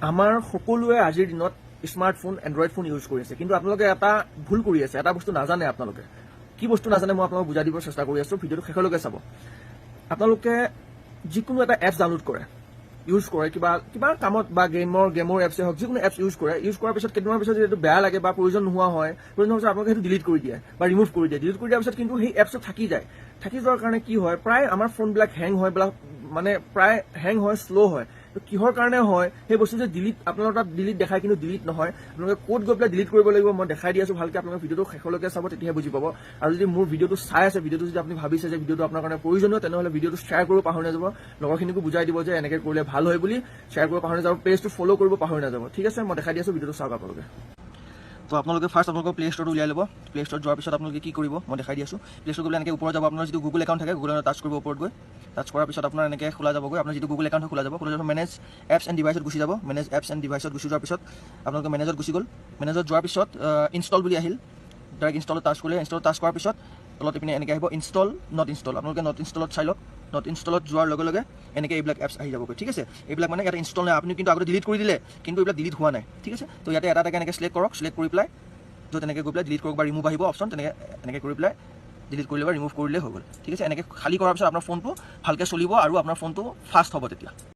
আমাৰ সকলোৱে আজিৰ দিনত স্মাৰ্টফোন, এণ্ড্ৰইড ফোন ইউজ কৰি আছে। কিন্তু আপোনালোকে এটা ভুল কৰি আছে, এটা বস্তু নাজানে। আপোনালোকে কি বস্তু নাজানে, মই আপোনালোকক বুজাই দিব চেষ্টা কৰি আছো। ভিডিঅ'টো শেষলৈকে চাব। আপোনালোকে যিকোনো এটা এপছ ডাউনলোড কৰে, ইউজ কৰে কিবা কিবা কামত বা গেমৰ এপছে হওক, যিকোনো এপছ ইউজ কৰে। ইউজ কৰাৰ পিছত কেইদিনমানৰ পিছত যদি এইটো বেয়া লাগে বা প্ৰয়োজন নোহোৱা হয়, প্ৰয়োজন হোৱাৰ পিছত আপোনালোকে সেইটো ডিলিট কৰি দিয়ে বা ৰিমুভ কৰি দিয়ে। ডিলিট কৰি দিয়াৰ পিছত কিন্তু সেই এপছটো থাকি যায়। থাকি যোৱাৰ কাৰণে কি হয়, প্ৰায় আমাৰ ফোনবিলাক হেং হয়, মানে প্ৰায় হেং হয়, শ্ল' হয়। তো কিহৰ কাৰণে হয়? সেই বস্তু যে ডিলিট, আপোনালোকৰ তাত ডিলিট দেখায় কিন্তু ডিলিট নহয়। আপোনালোকে ক'ত গৈ পেলাই ডিলিট কৰিব লাগিব, মই দেখাই দি আছো ভালকে। আপোনালোকে ভিডিঅ'টো শেষলৈকে চাব, তেতিয়াহে বুজি পাব। আৰু যদি মোৰ ভিডিঅ'টো চাই আছে, ভিডিঅ'টো যদি আপুনি ভাবিছে যে ভিডিঅ'টো আপোনাৰ কাৰণে প্ৰয়োজনীয়, তেনেহ'লে ভিডিঅ'টো শ্বেয়াৰ কৰিব পাহৰি নাযাব। লগৰখিনিকো বুজাই দিব যে এনেকৈ কৰিলে ভাল হয় বুলি। শ্বেয়াৰ কৰিব পাহৰি নাযাব, পেজটো ফ'ল' কৰিব পাহৰি নাযাব। ঠিক আছে, মই দেখাই দি আছো, ভিডিঅ'টো চাওক আপোনালোকে। তো আপোনালোকে ফাৰ্ষ্ট আপোনালোকৰ প্লে ষ্ট'ৰটো উলিয়াই ল'ব। প্লে ষ্ট'ৰত যোৱাৰ পিছত আপোনালোকে কি কৰিব, মই দেখাই দি আছোঁ। প্লে ষ্ট'ৰ গ'লে এনেকৈ ওপৰত যাব। আপোনাৰ যিটো গুগল একাউণ্ট থাকে, গুগল একাউণ্ট টাচ কৰিব। ওপৰত গৈ টাচ কৰাৰ পিছত আপোনাৰ এনেকৈ খোলা যাবগৈ। আপোনাৰ যিটো গুগল একাউণ্ট খোলা যাব। খোলা যাব, মেনেজ এপছ এণ্ড ডিভাইচত গুচি যাব। মেনেজ এপছ এণ্ড ডিভাইচত গুচি যোৱাৰ পিছত আপোনালোকে মেনেজত গুচি গ'ল। মেনেজত যোৱাৰ পিছত ইনষ্টল বুলি আহিল। ডাইৰেক্ট ইনষ্টলত টাচ কৰিলে, ইনষ্টলত টাচ কৰাৰ পিছত তলত ইপিনে এনেকৈ আহিব ইনষ্টল, not install. আপোনালোকে not ইনষ্টলত চাই লওক। Not ইনষ্টলত যোৱাৰ লগে লগে এনেকৈ এইবিলাক এপছ আহি যাবগৈ। ঠিক আছে, এইবিলাক মানে ইয়াতে ইনষ্টল নাই। আপুনি কিন্তু আগতে ডিলিট কৰি দিলে, কিন্তু এইবিলাক ডিলিট হোৱা নাই। ঠিক আছে, তো ইয়াতে এটা এটাকৈ এনেকৈ চিলেক্ট কৰক। চিলেক্ট কৰি পেলাই য'ত এনেকৈ গৈ পেলাই ডিলিট কৰক বা ৰিমুভ আহিব অপশ্যন, তেনেকৈ এনেকৈ কৰি পেলাই ডিলিট কৰিলে বা ৰিমুভ কৰিলেই হৈ গ'ল। ঠিক আছে, এনেকৈ খালী কৰাৰ পিছত আপোনাৰ ফোনটো ভালকৈ চলিব আৰু আপোনাৰ ফোনটো ফাষ্ট হ'ব তেতিয়া।